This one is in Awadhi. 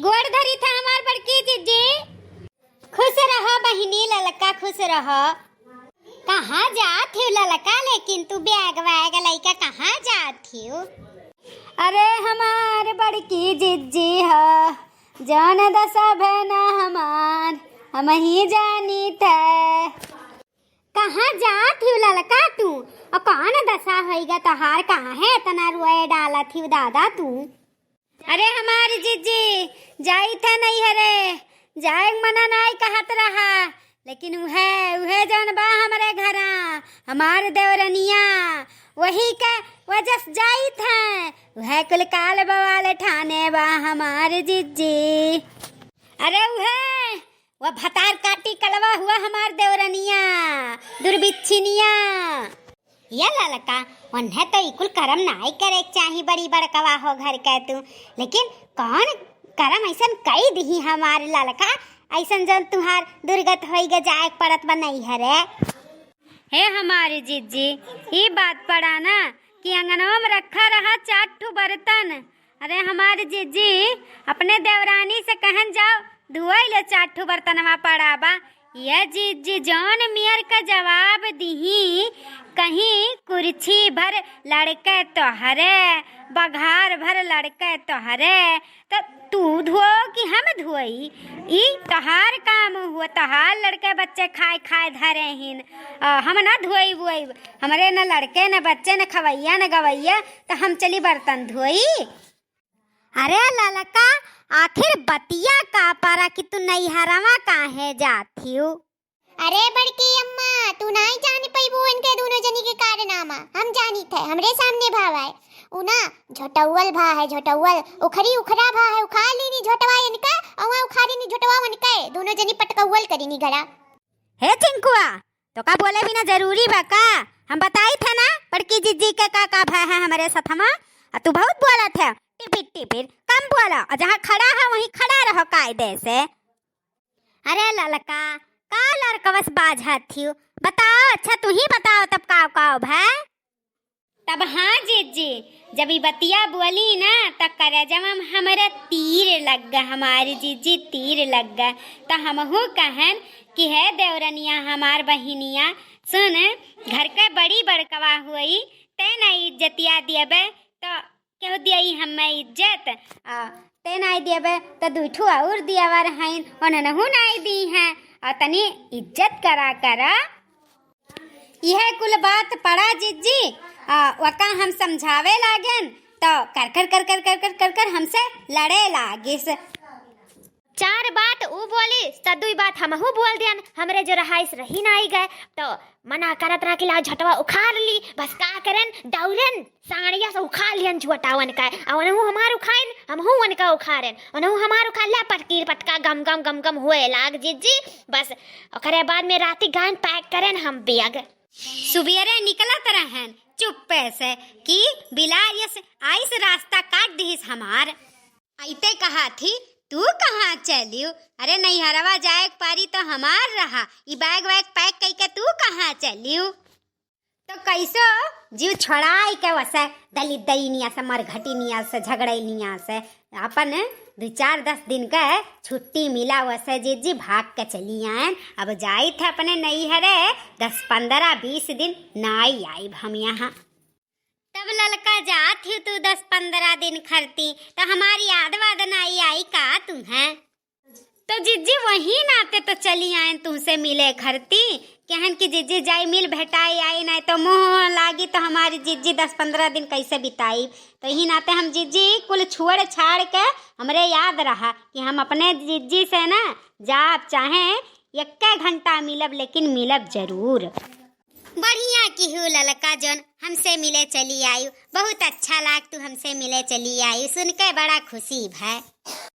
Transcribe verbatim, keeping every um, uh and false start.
गोड़ धरी था हमार बड़की जिज्जी। खुश रहो बहिनी ललका, खुश रहो। कहाँ जात हिउ ललका, लेकिन तू बैग वैग लइका कहाँ जात हिउ? अरे हमार बड़की जिज्जी ह, जौन दसा भैना हमार, हमही जानी थे। कहाँ जात हिउ ललका तू? और कौन दसा होइगा तोहार? काहे इतना रोए डालत हिउ दादा तू? अरे हमार जिज्जी, जाइत है नैहरे, जाए के मना नाई कहत रहा, लेकिन उहे, उहे जौन बा हमरे घरा, हमार देवरनिया, वही के वजह से जाइत है, उहे कुल काल बवाल ठाने बा हमार जिज्जी। अरे उहे, वह भतार काटी कलवा हुआ हमार देवरनिया, दुर्बिच्छिनिया। ये ललका, उन्हें तो इकुल करम नाई करे के चाही, बड़ी बड़कवा हो घर के तू, लेकिन कौन करम ऐसन कई दिही हमार ललका, ऐसन जौन तुहार दुर्गत होई गे जाए के पड़त बा नैहरे। हे हमारी जिज्जी, ई बात पड़ा ना कि अंगनवा में रखा रहा चार ठू बर्तन। अरे हमारी जिज्जी, अपने देवरानी से कहन जाओ, धुआई ले चार ठू बर्तनवा पड़ा बा। ये जिज्जी जौन मियर का जवाब दिही, कहीं कुर्सी भर लड़के तोहरे, बघार भर लड़के तोहरे, त तू धोओ कि हम धोई? ई तोहार काम हुआ, तोहार लड़के बच्चे खाए खाए धरे हिन। आ, हम ना धोई वोई, हमरे न लड़के, न बच्चे, न खवैया, न गवैया, त हम चली बर्तन धोई? अरे ललका, आखिर बतिया का परा कि तू नैहरवा काहे जात हिउ? अरे बड़की अम्मा, तू नाई जान पैबू इनके दोनों जनी के कारनामा। हम जानी थे, हमरे सामने भा है। उ ना झोटौवल भा है, झोटौवल, उखरी उखरा भा है, उखाड़ लीनी झोटवा इनका, और वहाँ उखाड़ लीनी झोटवा उनके, दोनों जनी पटकौवल करीनी घरा। हे चिंकुआ, तो का बोले बिना जरूरी बा का? हम बताई थे ना बड़की जिज्जी के का का भा है हमरे सथमा। आ तू बहुत बोलत है, टिपिर टिपिर, कम बोला, और जहाँ खड़ा है वहीं खड़ा रहो कायदे से। अरे ललका, का लड़कवस बाझत थिउ? बताओ, अच्छा तू ही बताओ तब काव काव भै? तब हाँ जिज्जी, जब ई बतिया बोली ना त करेजवा में हमरे तीर लग गा, हमारी जिज्जी तीर लग गा। त हमहू कहन कि हे देवरनिया हमार बहिनिया, सुन, घर के बड़ी बड़कवा हुई, ते ना इज्जतिया दियबे त केहू दियई हमें इज्जत? आ, ते नाई दियबे, त दुई ठू और दियावर हईन, उन्हनहू नाई दी हैं। आ, तनी इज्जत करा करा। यह कुल बात पड़ा जिज्जी, आ, वका हम समझावे लागेन, तो कर कर कर कर कर कर कर कर हमसे लड़े लागिस। चार बात ऊ बोली, त दुई बात हमहू बोल दियन। हमरे जो रहाइस रही नाई गए, तो मना करत रहा कि लाओ झटवा उखाड़ ली। बस का करेन, दौड़ेन, साड़िया से उखाड़ लियन झोटावन का। आ ओनहू हमार उखाइन, हमहू उनका उखाड़ेन। ओनहू हमार उखाड़ लिया, पटकीर पटका गम गम गम गम होए लाग जिज्जी। बस ओकरे बाद में राती गायन pack करेन हम बैग। सुबेरे निकलत रहन चुप्पे से कि बिलार यस आइस रास्ता काट दिहिस हमार। अइते कहा थी, "तू कहाँ चलियो? अरे नैहरवा जाए के पारी तो हमार रहा, ई बैग वैग pack कइके तू कहाँ चलियो?" तो कैसो जीव छोड़ाई के वसे दलित दईनिया से, मरघटिनिया से, झगड़ैनिया से अपन दू चार दस दिन के छुट्टी मिला, वसे जिज्जी भाग के चली आयन। अब जाई थे अपने नैहरे, दस पन्द्रह बीस दिन नाई आइब हम यहाँ। तब ललका जात ही तू दस पन्द्रह दिन खरती, त हमारी याद वाद नाई आई का तुम्हें? तो जिज्जी वही नाते तो चली आयन तुमसे मिले खरती, कहन कि जिज्जी जाई मिल भेटाई आई, नाई तो मोह लागी तो हमारी जिज्जी दस पन्द्रह दिन कैसे बिताई। तो यही नाते हम जिज्जी कुल छोड़ छाड़ के हमरे याद रहा कि हम अपने जिज्जी से ना जाब, चाहे एक्के घंटा मिलब, लेकिन मिलब जरूर। बढ़िया किहू ललका जौन हमसे मिले चली आयु, बहुत अच्छा लाग तू हमसे मिले चली आयु, सुन के बड़ा खुशी भय।